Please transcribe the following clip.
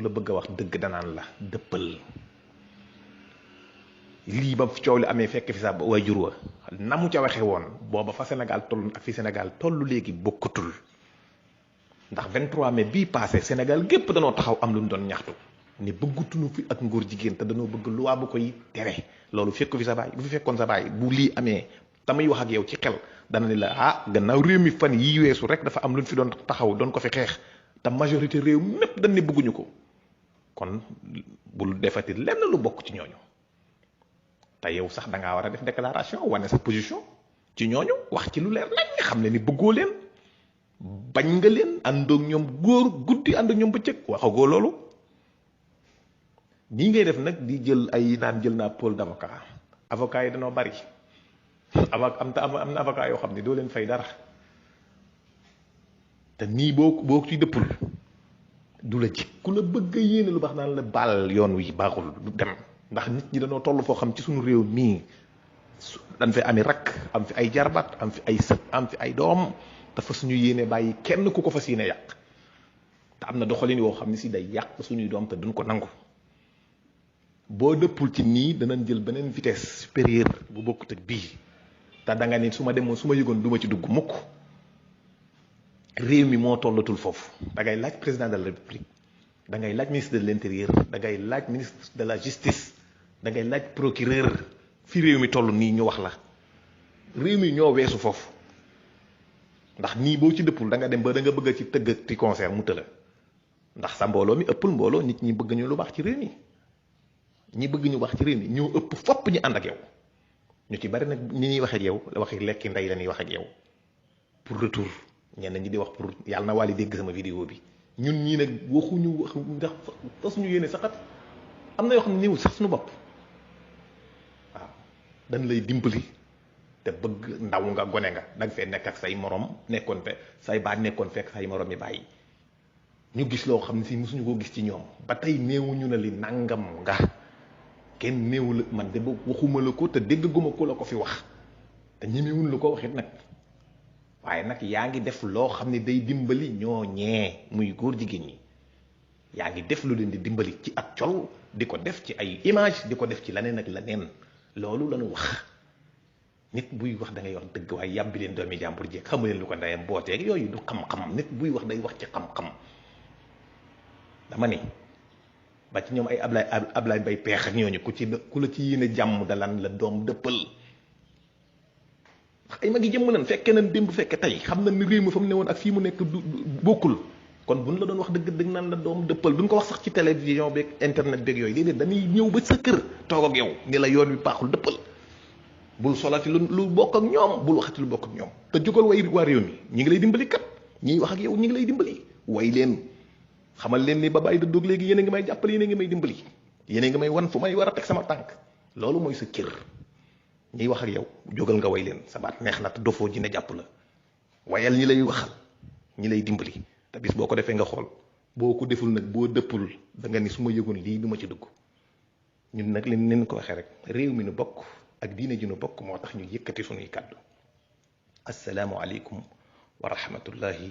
la bëgg a wax dëgg danaan la dëppal lii ba coow li amee fekk fi sa waajur wa na mu ca waxe woon booba fa Sénégal toll ak fi Sénégal tollu léegi bokkatul ndax 23 mai bii passé Sénégal gépp danoo taxaw am lu ñu doon ñaxtu ni bëggatuñu fi ak ngóor jigéen te danoo bëgg loi bu koy tere loolu fekk fi sa baay bu fi fekkoon sa baay bu lii amee tamay wax ak yow ci xel dana ni la ah gannaaw réew mi fan yii weesu rek dafa am lu ñu fi doon taxaw doon ko fi xeex te majorité réew mépp dañ ne bëgguñu ko kon bul defati lenn lu bokk ci ñooñu te yow sax da ngaa war a def déclaration wane sa position ci ñooñu wax ci lu leer nañ nga xam ne ni bëggoo leen bañ nga leen àndoog ñoom góor guddi ànd ak ñoom bëccëg waxagoo loolu nii ngay def nag di jël ay naan jël naa pôle d'avocat avocat yi danoo bari am na avocat yoo xam ne doo leen fay dara te nii boo ci dëppul du la jik ku la bëgg a yéene lu baax naan la baal yoon wi baaxul du dem ndax nit ñi dañoo toll foo xam ci suñu réew mii dañ fi ami rakk am fi ay jarbat am fi ay sët am fi ay doom te fa suñu yéene bàyyi kenn ku ko fas yéene yàq te am na doxalin yoo xam ne si day yàq suñuy doom te duñ ko nangu boo dëppul ci nii danañ jël beneen vitesse supérieure bu bokkut ak bii te da nga ni su ma demoon su ma yëgoon du ma ci dugg mukk réew mi moo tollatul foofu da ngay laaj président de la république da ngay laaj ministre de l'intérieur da ngay laaj ministre de la justice da ngay laaj procureur fi réew mi toll nii ñu wax la réew mi ñoo weesu foofu ndax nii boo ci dëppul da nga dem ba da nga bëgg ci tëgg ci concert mu tëla ndax sa mbooloo mi ëppul mbooloo nit ñi bëgg ñu lu baax ci réew mi ñi bëgg ñu wax ci réew mi ñoo ëpp fopp ñu ànd ak yow ñu ci bari nag ñi ñuy wax ak yow waxi lekki ndey lañuy wax ak yow pour retour ñenn ñi di wax pour yàlla na wàlli dégg sama vidéo bi ñun ñii nag waxuñu wax ndax fa suñu yéene saxat am na yoo xam ne néewul sax suñu bopp waaw dañ lay dimbali te bëgg ndaw nga gone nga danga fee nekk ak say morom nekkoon fe say baat nekkoon fekk say morom yi bàyyi ñu gis loo xam ne si mosuñu ko gis ci ñoom ba tey néewuñu na li nangam nga kenn néewu la man de ba waxuma la ko te dégguma ko la ko fi wax te ñemewuñ la ko waxit nag waaye nag yaa ngi def loo xam ne day dimbali ñoo ñee muy góor jigéen ñi yaa ngi def lu leen di dimbali ci ak col di ko def ci ay image di ko def ci leneen ak leneen loolu lañu wax nit buy wax da ngay wax dëgg waaye yàbbi leen doomi jàmbur jeeg xamu leen lu ko ndeyam booteeg yooyu du xam-xam nit buy wax day wax ci xam-xam dama ne ba ci ñoom ay Ablaye Mbaye peex ak ñooñu ku la ci yéene jàmm dalan la doom dëppal ndax ay mag yi jëmm nañ fekkee nañ démb fekke tey xam na ni réew mi fa mu ne woon ak fii mu nekk du bokkul kon buñ la doon wax dëgg naan la doom dëppal duñ ko wax sax ci télévision beeg internet beeg yooyu déedéet dañuy ñëw ba sa kër toog ak yow ni la yoon wi baaxul dëppal bul solati lu bokk ak ñoom bul waxati lu bokk ak ñoom te jógal way waa réew mi ñi ngi lay dimbali kat ñiy wax ak yow ñi ngi lay dimbali way leen xamal leen ni ba bàyyi dëddoog léegi yéen a ngi may jàppale yéen a ngi may dimbali yéen a ngi may wan fu may war a teg sama tànk loolu mooy sa cër ñiy wax ak yow jógal nga way leen sa baat neex na te dofoo ji ne jàpp la wayal ñi lay waxal ñi lay dimbali te bis boo ko defee nga xool boo ko deful nag boo dëppul da nga ni su ma yëgoon lii du ma ci dugg ñun nag leen ko waxee rek réew mi nu bokk ak diine ji nu bokk moo tax ñu yëkkati sunuy kàddu assalaamu aleykum wa rahmatullahi